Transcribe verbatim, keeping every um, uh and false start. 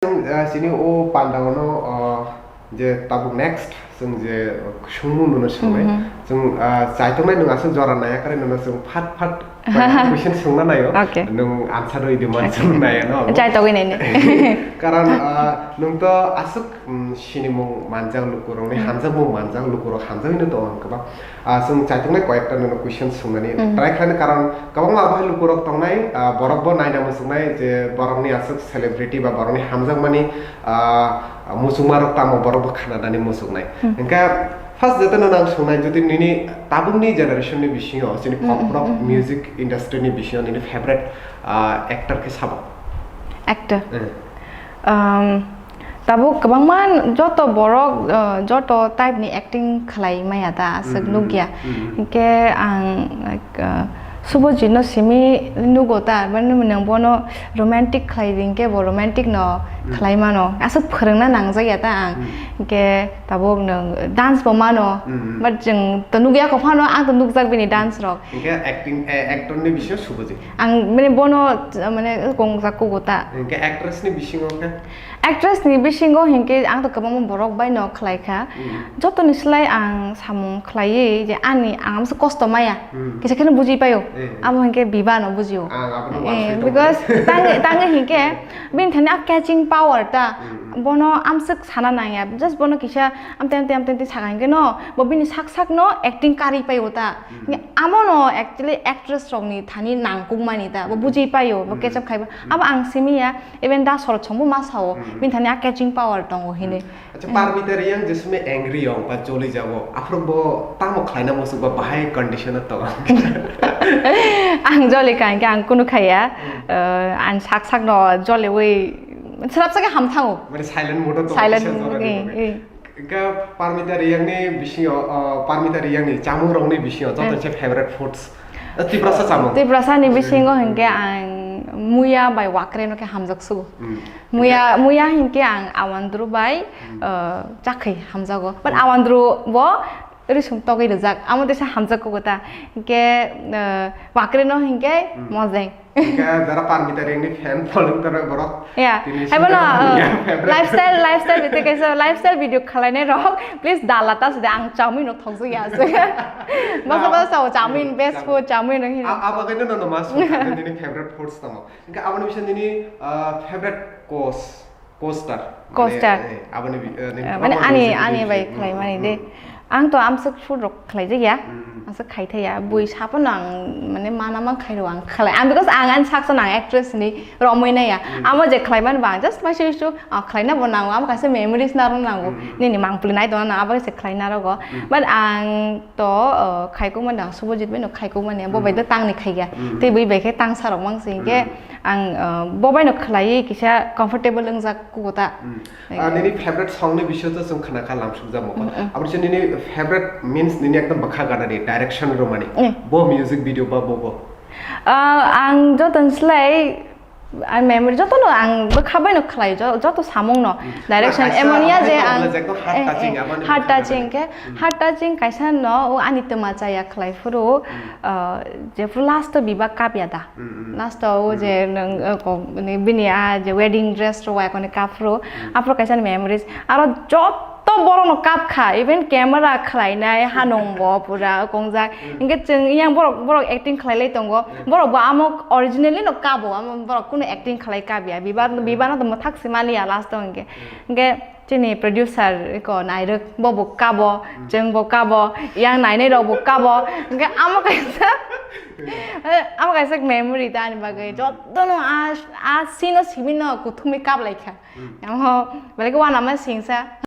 Chwng, ah, chini o pandao no, ah, je tabuk next chwng je sungmung nono swngnai. Mhm. Chwng, ah, chaitongnai nwng aswk jora naiya kare nono chwng phat phat question swngna naio. Okay. Nwng answer rwi di man chwng naiya no. Chaitogwi naini. Karon, ah, nwng to aswk, mm, sinimung manjak lukurokni, mhm, hamjakmung manjak lukurok hamjagwino tongo ang kwbang. Ah, chwng chaitongnai koyekta nono question swngnani, hmm, try khlainai, karon kwbangma abohai lukurok tongnai, ah, borokbo naina muchungnai je borokni aswk celebrity ba borokni hamjakmani, ah, muchungmarok tamo borokbo khananani muchungnai. Hmm. Hwnkhe first jotono ang swngnai, jodi nini tabukni generation ni bisingo chini, hmm, folk, hmm, rock, hmm, hmm, music industry ni bisingo nini favorite, ah, actor khe sabo? Actor? Hmm. Um, tabuk kwbangma joto borok, uh, joto type ni acting khlai maya ta, aswk, mm, nukya. Mm. Hinkhe ang, like, uh, Subhajit no simi nugo ta, mani nwng bono romantic khlai di hinkhe bo romantic no, mm, khlai mano. Aswk phwrwngna nangjakya ta ang. Mm. Hinkhe tabuk nwng dance bo mano. Mm. But chwng to nukya kho phano, ang to nukjak bini dance rok. Hinkhe acting, eh, actor ni bisingo Subhajit? Ang mane bono, mane, kongjak kugo ta. Hinkhe actress ni bisingo khe? Actress ni bisingo hinkhe ang to kwbangma borok bai no khlai kha. Mm. Joto ni slai ang samung khlaiwi je ani ang amsa kosto maya. Mm. Kisa kheno buji paio. Eh. Abo hinkhe Biba no bujio. Ang abono, eh, wansoi tongo. Because tangi, tangi hinkhe bini thani a catching power ta. Mm. Bono amswk sana nangya. Just bono kisa amte amte amte amte saka hinkhe no, bo bini sak sak no acting kari paio ta. Mm. Amo no actually actress rok ni thani nangkuk mani ta, bo, mm, buji paio, bo, mm, catch up khaibo. Mm. Abo ang simi ya, even da Sorot song bo ma sao, mm, bini thani a catching power tongo hinwi. Mm. Acha, mm, Parmita Reang je simi angry yong ba joli jabo, aphuru bo tamo khlaina muchuk ba bahai condition o tongo? Ang joli kha hinkhe ang kunu khaiya, mm, uh, ang sak sak no joliwi swrapsa khe ham thango. Mane silent mode o tongo, silent kisa jora ni, eh, bagwi. Eh. Hingke Parmita Reang ni bisingo, o, Parmita Reang ni chamung rok ni bisingo joto, hmm, se favorite foods? Eh, Tiprasa chamung. Tiprasa ni bisingo, hmm, hingke ang muya bai wakre no khe hamjak sugo. Hmm. Muya, muya hingke ang awandru bai, hmm, o, chakhwi hamjago. But, hmm, awandru bo risum togwi rijak. Amo teisa hamjak kugo ta. Hingke, o, wakre no hingke, hmm, mojeng. Hingke jara Parmita Reang ni fan following tongmani borok. Ya. Tini hai bono, sini, uh, ya, favorite. Lifestyle, lifestyle bete kaisa lifestyle video khalainai rok. Please dala ta sede ang chowmin no thokjak ya se. Basa, na, basa sao chowmin, hmm, best food, chowmin no hino. A-, abo khe no, no, no, mas, nini favorite foods tamo. Hingke aboni bisa nini, uh, favorite course. Co-star. Co-star. Mane, eh, aboni bi-, eh, nini, eh, mane kwbangma ani, music ani video bai khlaimani de. Hmm, hmm. Ang to amswk shoot rok khlaijak ya. Hmm. Amswk khaithai ya. Bui saphano ang mane mana man khairo ang khlai. Ang because ang ani saksa nang actress ni romwi nai ya. Hmm. Amo je khlaimani ba ang just maising su, ah, khlaina bo nango. Amo kaisa memories narwk nango. Hmm. Nini mangpili nai tongna nang abo kaisa khlaina rogo. Hmm. But ang to, uh, khaikukmani, ang Subhajit bai no khaikukmani, bo bai, hmm, to tangni khaikha. Hmm. Tei bui bai khe tangsa rok mang sing khe, hmm, ang, uh, bo bai no khlaiwi kisa comfortable wngjak kugo ta. Hmm. Ah, nini favorite song ni bisingo to chwng khna kha lamsukjak mokol. Hmm, hmm. Abo se nini favorite means nini ekdom bwkha gana ni direction rwmani. Hmm. Bo music video ba bo bo. Ah, ang joto ni slai, ang memory joto no ang bwkha bai no khlai, jo-, joto samung no. Hmm. Direction, na, kaisa emon ya je ang, heart touching, eh, aboni heart bwkha touching gana ni. Khe, hmm, heart touching kaisa no, o ani twma chaya khlai phuru, hmm, ah, jephru last o Biba kap ya da. Hmm, hmm. Last o, hmm, je nwng, eh, ko, ni bini a je wedding dress rok wai koni kap phuru, hmm, aphuru kaisa ni memories. Aro joto borok no kap kha, even camera khlainai hanung bo pura kongjak. Hmm. Hingke chwng yang borok, borok acting khlailai tongo. Hmm. Borok bo amo originally no kabo, amo borok kunu acting khlai kap ya. Biba, hmm, Biba no to mwthak se mali ya last o hingke. Hmm. Hingke chini producer ko nairwk bo bo kabo, hmm, chwng bo kabo, yang nainai rok bo kabo. Hingke amo kaisa, eh, amo kaisa memory ta ani bagwi. Hmm. Joto no a, a scene o simi no kuthumwi kap lai kha. Hmm. Amo belai ke uanama singsa.